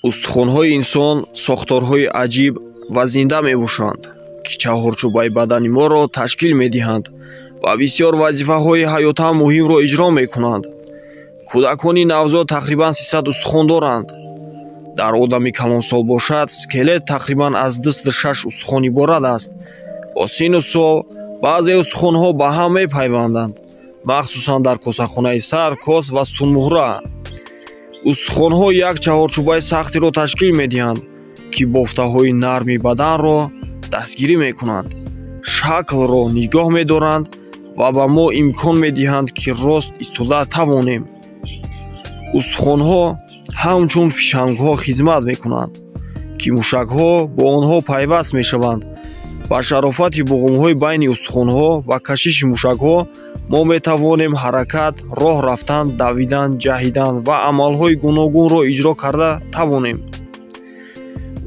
Устухонҳои инсон сохторҳои аҷиб ва зинда мебошанд, ки чаҳорчӯбаи бадани моро ташкил медиҳанд ва бисёр вазифаҳои ҳаётан муҳимро иҷро мекунанд. Кӯдакони навзод тақрибан 300 устухон доранд. Дар одами калонсол бошад, скелет тақрибан аз 26 устухон иборат аст. Бо сину сол баъзе устухонҳо ба ҳам мепайванданд, махсусан дар косахонаи сар, кос ва сутунмуҳра. Устухонҳо як чаҳорчӯбаи сахтиро ташкил медиҳанд, ки бофтаҳои нарми баданро дастгирӣ мекунанд, шаклро нигоҳ медоранд ва ба мо имкон медиҳанд, ки рост истода тавонем. Устухонҳо ҳамчун фишангҳо хизмат мекунанд, ки мушакҳо бо онҳо пайваст мешаванд. Ба шарофати буғумҳои байни устухонҳо ва кашиши мушакҳо мо метавонем ҳаракат, роҳ рафтан, давидан, ҷаҳидан ва амалҳои гуногунро иҷро карда тавонем.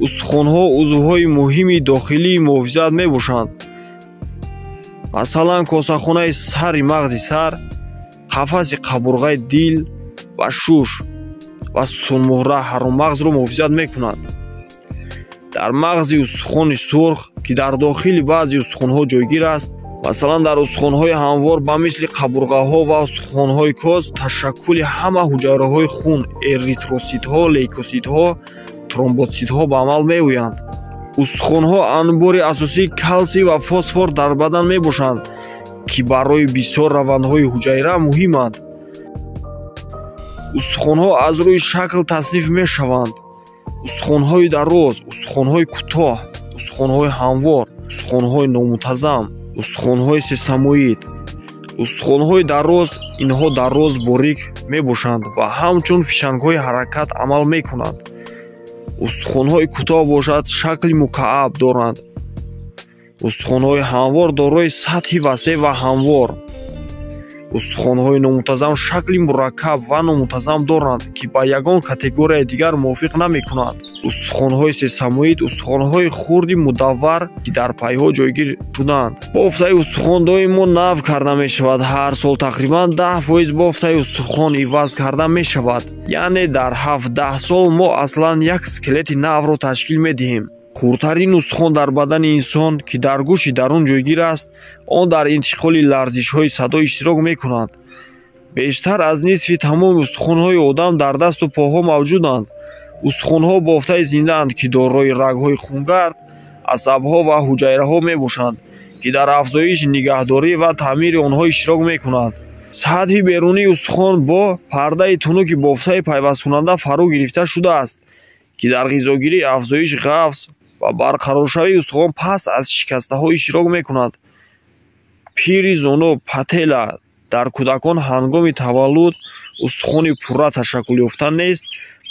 Устухонҳо узвҳои муҳими дохилии муҳофизат мебошанд. Масалан, косахонаи сари мағзи сар, қафаси қабурғаи дил ва шуш ва сутунмуҳра ҳароммағзро муҳофизат мекунад. Дар мағзи устухони сурх, ки дар дохили баъзе устухонҳо ҷойгир аст, масалан дар устухонҳои ҳамвор ба мисли қабурғаҳо ва устухонҳои коз, ташаккули ҳама ҳуҷайраҳои хун, эритроситҳо, лейкоситҳо, тромботситҳо ба амал меоянд. Устухонҳо анбори асосии калсий ва фосфор дар бадан мебошанд, ки барои бисёр равандҳои ҳуҷайра муҳиманд. Устухонҳо аз рӯи шакл тасниф мешаванд: устухонҳои дароз, устухонҳои кӯтоҳ, устухонҳои ҳамвор, устухонҳои номунтазам, устухонҳои сесамоид. Устухонҳои дароз инҳо дароз борик мебошанд ва ҳамчун фишангҳои ҳаракат амал мекунанд. Устухонҳои кӯтоҳ бошад, шакли мукааб доранд. Устухонҳои ҳамвор дорои сатҳи васеъ ва ҳамвор. Устухонҳои номунтазам шакли мураккаб ва номунтазам доранд, ки ба ягон категорияи дигар мувофиқ намекунанд. Устухонҳои сесамоид устухонҳои хурди мудаввар, ки дар пайҳо ҷойгир шудаанд. Бофтаи устухон доимо нав карда мешавад. Ҳар сол тақрибан 10% бофтаи устухон иваз карда мешавад. Яъне дар 7-10 сол мо аслан як скелети навро ташкил медиҳем. Хурдтарин устухон дар бадани инсон, ки дар гӯши дарун ҷойгир аст, он дар интиқоли ларзишҳои садо иштирок мекунад. Бештар аз нисфи тамоми устухонҳои одам дар дасту поҳо мавҷуданд. Устухонҳо бофтаи зиндаанд, ки дорои рагҳои хунгард, асабҳо ва ҳуҷайраҳо мебошанд, ки дар афзоиш, нигаҳдорӣ ва таъмири онҳо иштирок мекунанд. Сатҳи берунии устухон бо пардаи тунуки бофтаи пайвасткунанда фаро гирифта шудааст, ки дар ғизогирӣ, афзоиш, ғафз ва барқароршавии устухон пас аз шикастаҳо иштирок мекунад. Пири зону пателла дар кӯдакон ҳангоми таваллуд устухони пурра ташаккулёфта нест,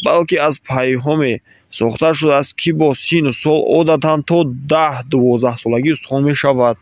балки аз пайҳоме сохта шудааст, ки бо сину сол одатан то 10-12 солагӣ устухон мешавад.